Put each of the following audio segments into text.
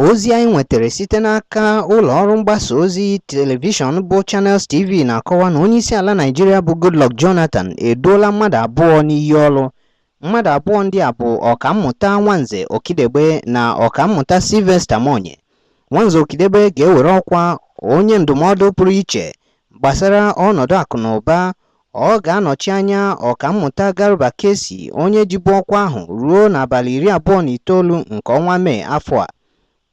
Ozi anyị nwetara site n'aka ụlọ ọrụ mgbasa ozi telivishọn bụ Channels TV na-akọwa na onyeisiala Naịjirịa bụ Goodluck Jonathan eduola mmadụ abụọ n'iyi ọrụ. Mmadụ abụọ ndị a bụ Ọkammụta Nwanze Okidegbe na Ọkammụta Sylvester Monye. Nwanze Okidegbe ga-ewere ọkwa onye ndụmọdụ pụrụ iche gbasara ọnọdụ akụnụba. Ọ ga-anọchi anya Ọkammụta Garba Kesi, onye jibu ọkwa ahụ ruo n'abalị 29 nke ọnwa Mee afọ a.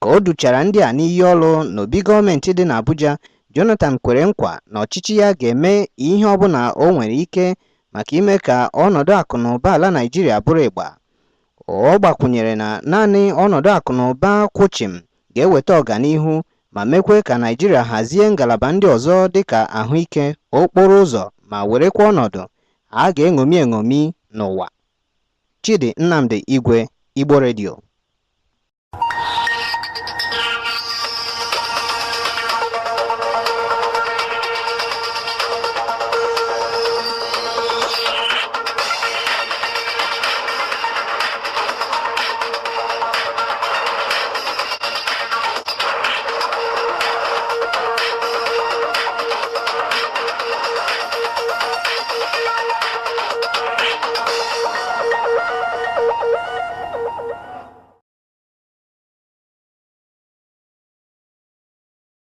Ka o duchara ndị a n'iyi ọrụ n'obi gọọmenti dị n'Abuja, Jonathan kwere nkwa na ọchịchị ya ga-eme ihe ọbụla o nwere ike maka ime ka ọnọdụ akụnụba ala Naịjirịa bụrụ ịgba. Ọ gbakwụnyere na naanị ọnọdụ akụnụba kwụ chịm ga-eweta ọganihu ma mekwe ka Naịjirịa hazie ngalaba ndị ọzọ dịka ahụike, okporo ụzọ ma werekwa ọnọdụ a ga-eṅomi eṅomi n'ụwa. Chidi Nnamdi Igwe, Igbo Radio.